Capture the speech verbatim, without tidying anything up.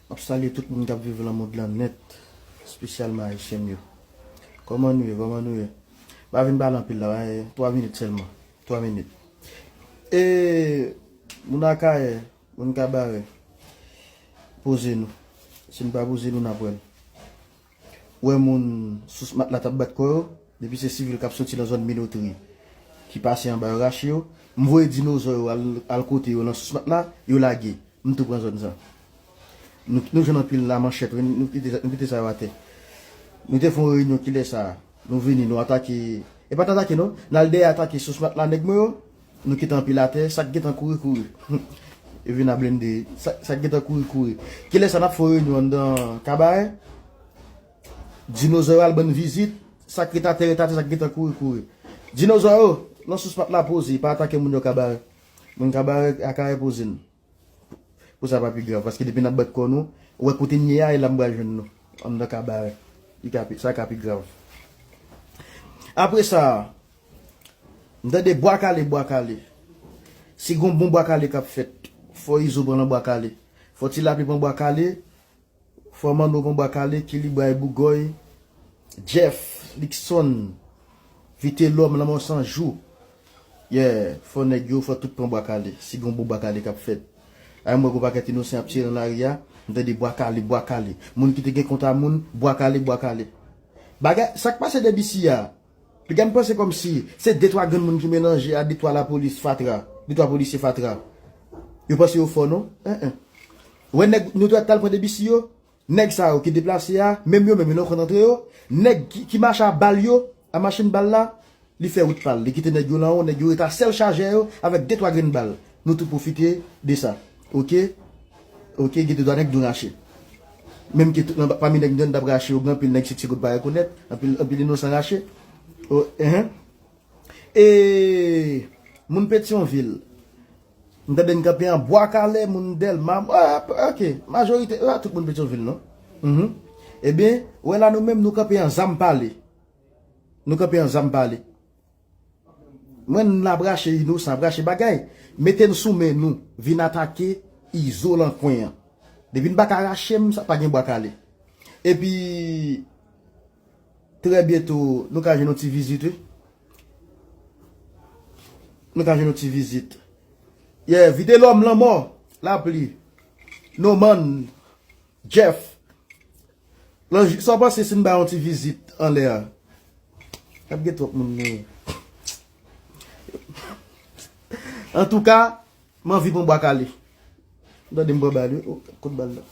M ap salye tout moun k ap viv nan mond lan nèt, espesyalman Ayisyen m yo. Kòman nou ye? Kòman nou ye? M pa vin pale anpil la, eh, twa minit sèlman. Twa minit. E, moun Akayè, moun Kabarè, poze nou. Si n pa poze nou, n ap wè l. Ou wè moun sous matla t ap bat kò yo, depi se sivil k ap soti nan zòn Minotri, ki pase anba yo rache yo, m voye dinozò yo al, al kote yo nan sous matla, yo lage. M tou pran zòn sa. Nou, nou jwenn anpil la manchèt, wi, nou kite, nou kite sa yo atè. Nou te fè yon reyinyon kilè sa a. Nou vini, nou atake. E pa t atake, non. N al dèyè atake sous matla nèg mwen yo. Nou kite anpil atè. Sa k gentan kouri, kouri. Yo vin a blende. Sa, sa k gentan kouri, kouri. Kilè sa n ap fè yon reyinyon anndan Kabarè? Dinozò yo al ban n vizit. Sa k ret atè, ret atè, sa k gentan kouri, kouri. Dinozò yo, nan sous matla poze, pa atake moun yo Kabarè. Moun Kabarè, Akayè poze n. Pou sa pa pi grav, paske depi n ap bat kò nou, ou wè kote n ye a, e la m pral jwenn nou. Anndan Kabarè. Li ka pi, sa ka pi grav. Apre sa, m tande bwa kale, bwa kale. Si gon bon bwa kale k ap fèt, fò Izo pran nan bwa kale. Fò Ti Lapli pran bwa kale. Fò Manno pran bwa kale, Kilibray, Bougòy, Jeff, Luckson, Vitelòm, Lanmò San Jou. Yeah, fò nèg yo, fò tout pran bwa kale. Si gon bon bwa kale k ap fèt. Ay, m wè gon pakèt inosan ap tire nan lari a, m tande bwa kale, bwa kale. Moun ki te gen kont a moun, bwa kale, bwa kale. Bagay, sa k pase D B C a? Piga m panse kòmsi se de twa grenn moun ki melanje a de twa lapolis fatra, de twa polisye fatra. Yo panse yo fò non? En, en. Wè nèg nou t al pran D B C yo, nèg sa yo ki deplase a, menm yo menm yo nan kont antre yo, nèg ki, ki mache a bal yo, a machin bal la, li fè wout pa l. Li kite nèg yo lan wo, nèg yo ret a sèl chajè yo avèk de twa grenn bal. Nou tou pwofite de sa. Oke? Oke, gen de twa nèg nou rache. Menm ke tout nan, pami nèg nou t ap rache yo, gen anpil nèg Sexy Goat pa rekonèt, anpil, anpil inosan rache. O, enhen. E moun Petyonvil, m tande n kanpe an Bwa Kale, moun Dèlma, ah, oke, majorite, ah, tout moun Petyonvil, non? Mhm. Ebyen, wè la nou menm, nou kanpe an Zam Pale. Nou kanpe an Zam Pale. Mwen, n ap rache inosan, ap rache bagay. Mete n sou men nou, vin atake Izo lan kwen an. Depi n pa ka rache m, sa pa gen Bwa Kale. Epi, trè byento, nou ka jwenn yon ti vizit, wi. Nou ka jwenn yon ti vizit. Yeah, Vitelòm, Lanmò, Lapli, Noman, Jeff. Lan, sa w panse si n bay yon ti vizit anlè a? Ap gen twòp moun nou ye. Antouka, m anvi pran Bwa Kale. Tande m pran bal, wi. Oh, kot bal la?